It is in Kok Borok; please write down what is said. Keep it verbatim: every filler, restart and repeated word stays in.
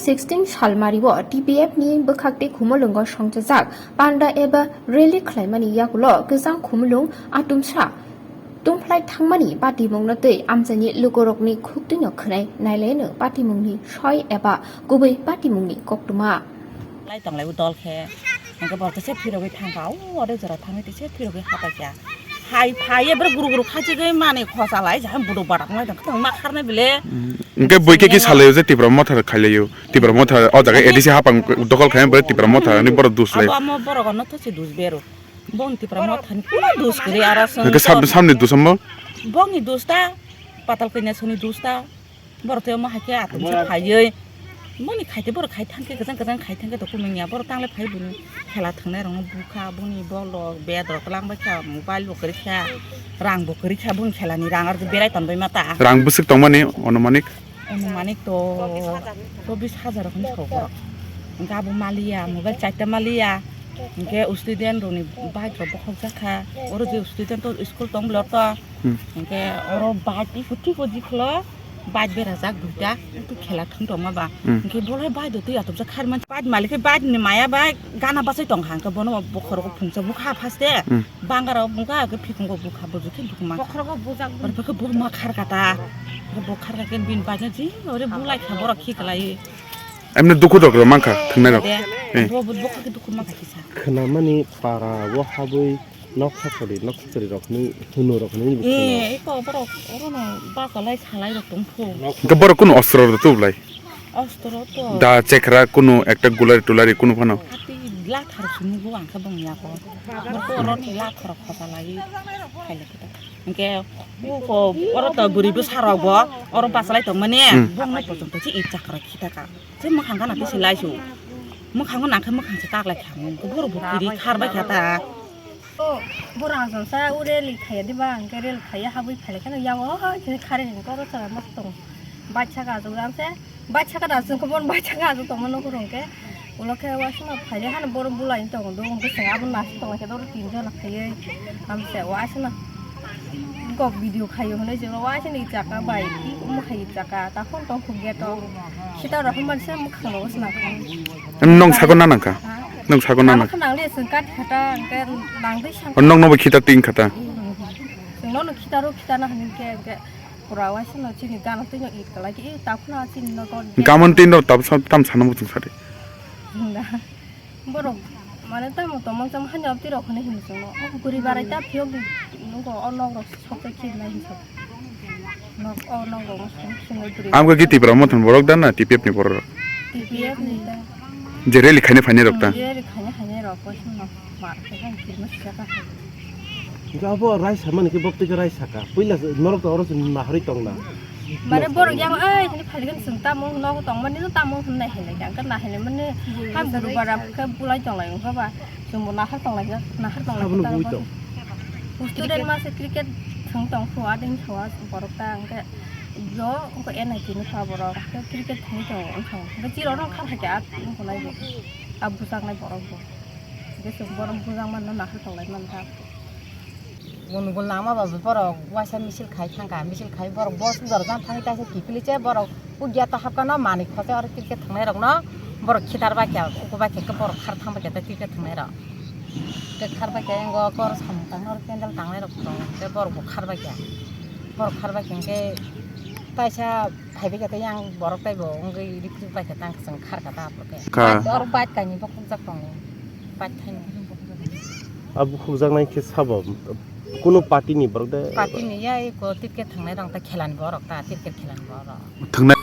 sixteen salmario T P F ni bwkhak tei khumulwngo songchajak panda eba rally khlaimani yagulo kwchang khumulwng atumsa tungphlai thangmani patimungno tei amchaini lukurokni khuktwino khwnai nailaino patimungni soi eba kubui patimungni koktwma. Lai tonglai o dol khe, hingke borok kisa phirogwi thangkha, o ode jora thangwi tisa phirogwi hapaikha. Hai phaiye bwrwi guru guru khachigwi mani khosa lai, jaham buduk badak nai tong, khwtang ma kharnai bile. Hingke bui khe ki salaio je Tipra Motha khailaio. Tipra Motha o jaga A D C hapang dokol khaina bwrwi Tipra Motha ni borok dus lai. Abo amo borok ano to se dus bero. Bong Tipra Motha ni kuno dus kwrwi aro song. Hingke sam-, samni dus amo? Bongni dus ta, Patal Kanya soni dus ta. Borok tei omo hai khe atomsa phaiwi. Boni khai tei borok khai thang khe, kwchang kwchang khai thang khe dokumung ya. Borok tanglai phai bini khela thwngnai rokno bukha, boni bolok, bed rok twlang bai kha, mobile bo kwrwi kha, rang bo kwrwi kha, boni khela ni rang arokhe berai tonbai ma ta. Rang bwswk tongmani onumanik? Onumanik to chobbish hajar rok hinwi sao borok. Hingke abo maliya, mobile charta maliya. Hingke student rokni bike rok bokhok jak kha. Oro je student to school tong bwlai to. Hmm. Hingke oro bike tiko tiko jiklo. Bike berajak duita, tei khela thwng tongma ba. Hmm. Hingke bolai bike do twi atopjak kharman. Bike malik khe bike ni maya bai gana bachai tong kha, hingke bono bo bokhorok phungsa bukha phaste. Hmm. Bangara bungka ke phikungo bukha bujui khe bukma. Bokhorok bujak. Oro bokhe buma khar kata. Bo khar kha khe bin bike ji ore bulai kha borok khiklai. Emne dukhu rok mankha thwngnai rok. De, eh. Bo bo bokha khe dukhu mankha kisa. Khwnamani para o habwi Nokha chori, nokha chori rok hinwi hwnwi rok hinwi bo kheno. Eh, eko borok orono bakolai salai rok tong pho. Hingke borok kunu ostro rw tublai? Ostro to. Da chekra kunu ekta gulari tulari kunu phano? Hati lathar sumugo ang khe bongni ako. Borok oroni lathar khosalai khailai khe ta. Hingke uko oro to bwrwi bwsa rok bo oro basalai tongmani. Hmm. Bongno pochong to chi i chakra khita ka. Che mwkhang gana tisi laisu. Mwkhango nangkhe mwkhang se kaklai kha. Borok bo kiri khar bai kha ta. O, borok aswk sa o rally khaiya diba, hwnkhe rally khaiya habwi phailakheno yango, o, hai, khe kharwi hwnkhe oro chwla masa tongo. Bike saka aswk rang se, bike saka da aswk khe, bono bike saka aswk tongma nukho hwnkhe, ulo khe uaisano phaile hano borok bulai tongo, do hwnkhe chwng abono naisik tonglaikhe, oro tin jona khaiwi, hamse uaisano kok video khaio hwnwi chwngno uaisano i chaka bai, i omo hai i chaka, takhon tongkho gate o, khitar rok hwnba se mwkhang rogo swnam kha. Nwng sako na nangkha? Ha? Nwng sako na nang? Nang kha nang le chwng kati kha ta, hwnkhe nang dei sang. O, nwng nobo khita ting kha ta? Chwng nono khitaro khitana hwnwi khe, hwnkhe pura uaisano chini gana twino it kalai khe, i takhwna chini nogo. Gamon tin rok tab sam-, tam sana muchung sadi. Chwng da. Borok mane tamo tongmang cham hani abti rok hwnwi hino chwngno. O guri barai ta phiyok di, nugo o nok rok sok ta khibnai hinwi sok. Nok o nok rok song song guri. Amga ki Tipra Motha ni borok da na T P F ni borok? T P F ni da. Je rally khaina phainai rok ta? Je rally khaina phainai rok bo song nok mar khe han kirma sijak kha. Hingke abo raisa mani khe bok twi khe raisa ka. Puila se norok to oro se nahorwi tong na. Mane borok yang ai hini phaligan chwng tamo nogo tong mani no tamo hwn nai hinlai kha. Hwnkhe nahilai mani ham guru bara khe bulai tong lai wngkha ba. Chwng bo nahar tong lai kha, nahar tong lai kha. Student masa cricket thwng tong kho ading thawa borok ta hwnkhe jo wngkha N I T ni kha borok. Hwnkhe cricket thwngwi tongo wngkha. Hwnkhe chiro no kha hai khe a wngkha nai bo. A bwsaknai borok bo. Hwnkhe chwng borok bwsakma no nahar tong lai man kha. Gundugul nangma ba borok waisa misil khai thangkha, misil khai borok bos jora jang thangwi kaisa kiphilwi se borok o gate o hapkha no manwi khochai oro cricket thwngnai rokno borok khitar bai kha, uku bai kha khe borok khar thang bai kha tei cricket thwngnai rok. Tei khar bai kha yango kor samung tangma oro pendel tangnai rok tongo tei borok bo khar bai kha, borok khar bai kha hwnkhe kaisa phai bai kha tei yang borok tei bo wngwi rikrik bai kha tang kwchwng khar kha ta aphuru khe. Kha. Oro bike kainwi bokhokjak tongo, bike thaino. A bukhukjaknai khe sabo kunu party ni borok de? Party ni ya eko cricket thangnai rok ta khelani borok ta cricket khelani borok. Thangnai.